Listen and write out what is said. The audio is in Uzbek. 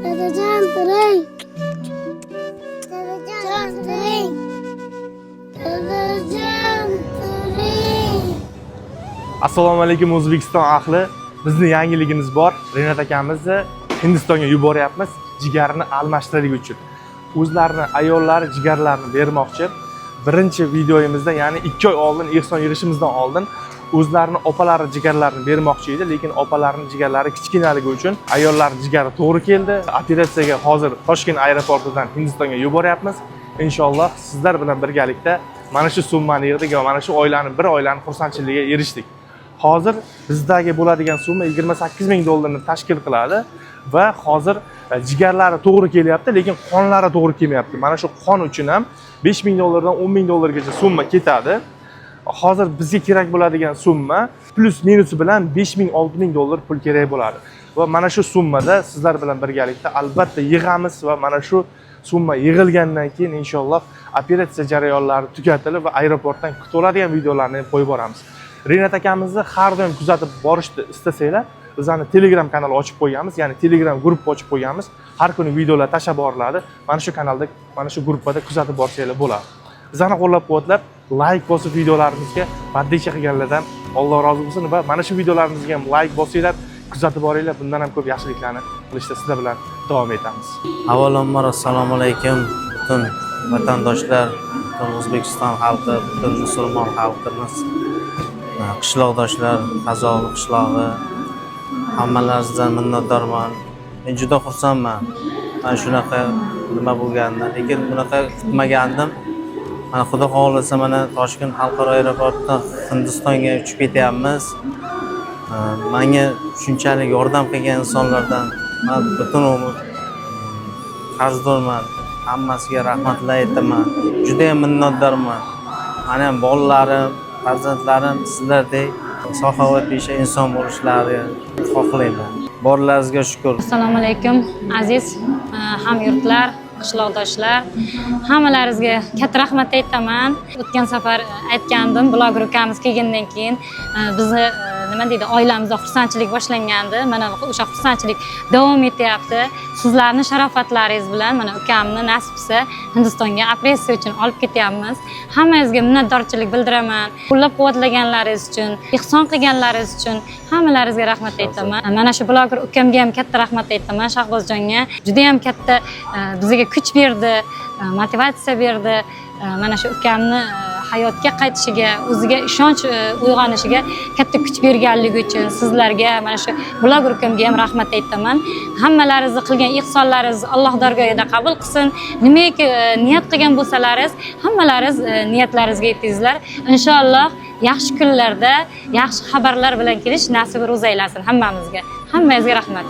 Dadajon, turing. Dadajon, turing. Dadajon, turing. Assalomu alaykum, O'zbekiston ahli. Bizni yangiligimiz bor. Renat akamizni Hindistonga yuboryapmiz jigarini almashtirish uchun. O'zlarini ayollari jigarlarini bermoqchi. Birinchi videoyimizda, ya'ni 2 oy oldin, ehson yig'ishimizdan oldin o'zlarini opalari jigarlarini bermoqchi edi, lekin opalarini jigarlari kichkinaligi uchun ayollar jigari to'g'ri keldi. Operatsiyaga hozir Toshkent aeroportidan Hindistonga yuboryapmiz. Inshaalloh, sizlar bilan birgalikda mana shu summani yig'dik va mana shu oilani, bir oilani xursandchiligiga erishdik. Hozir bizdagi bo'ladigan summa 28 ming dollarni tashkil qiladi va hozir jigarlari to'g'ri kelyapti, lekin qonlari to'g'ri kelmayapti. Mana shu qon uchun ham 5 ming dollardan 10 ming dollargacha summa ketadi. Hozir bizga kerak bo'ladigan summa plyus minusi bilan 5 ming, 6 ming dollar pul kerak bo'ladi va mana shu summada sizlar bilan birgalikda albatta yig'amiz va mana shu summa yig'ilgandan keyin, inshaalloh, operatsiya jarayonlari tugatilib va aeroportdan kutib oladigan videolarni ham qo'yib boramiz. Renat akamizni har doim kuzatib borishni istasanglar, bizani Telegram kanal ochib qo'yganmiz, ya'ni Telegram gruppa ochib qo'yganmiz. Har kuni videolar tashlab boriladi. Mana shu kanalda, mana shu gruppada kuzatib borsanglar bo'ladi. Bizani qo'llab quvvatlab, layk bosib, videolarimizga поддержка qilganlardan Alloh rozi bo'lsin va mana shu videolarimizga ham layk bosinglar, kuzatib boringlar. Bundan ham ko'p yaxshiliklarni qilishda sizlar bilan davom etamiz. Avvalambor, assalomu alaykum, butun vatandoshlar, butun O'zbekiston xalqi, butun musulmon xalqimiz, qishloqdoshlar, Qazog'li qishlog'i, hammalaringizdan minnatdorman. Men juda xursandman. Mana shunaqa nima bo'lganidan, lekin bunaqa kutmagandim. Mana, Xudo xohlasa, mana Toshkent xalqaro aeroportidan Hindistonga uchib ketyapmiz. Manga shunchalik yordam qilgan insonlardan man butun umr qarzdorman. Hammasiga rahmatlar aytaman, judayam minnatdorman. Mani ham bolalarim, farzandlarim sizlardek saxovatpesha inson bo'lishlarini xohlayman. Borlaringizga shukur. Assalomu alaykum, aziz hamyurtlar, qishloqdoshlar, hammalaringizga katta rahmat aytaman. O'tgan safar aytgandim, bloger ukamiz kelgandan keyin bizni nima deydi, oilamizda xursandchilik boshlangandi. Mana o'sha xursandchilik davom etyapti. Sizlarni sharofatlaringiz bilan mana ukamni, nasib qilsa, Hindistonga operatsiya uchun olib ketyapmiz. Hammangizga minnatdorchilik bildiraman. Qo'llab quvvatlaganlaringiz uchun, ehson qilganlaringiz uchun hammalaringizga rahmat aytaman. Mana shu bloger ukamga ham katta rahmat aytaman, Shahbozjonga. Judayam katta bizga kuch berdi, motivatsiya berdi. Mana shu ukamni hayotga qaytishiga, o'ziga ishonch uyg'onishiga katta kuch berganligi uchun sizlarga, mana shu bloger ukamga ham rahmat aytaman. Hammalaringizni qilgan ehsonlaringiz Alloh dargohida qabul qilsin. Nimaiki niyat qilgan bo'lsalaringiz, hammalaringiz niyatlaringizga yetdingizlar. Inshaalloh, yaxshi kunlarda yaxshi xabarlar bilan kelish nasib ro'za aylasin hammamizga. Hammangizga rahmat.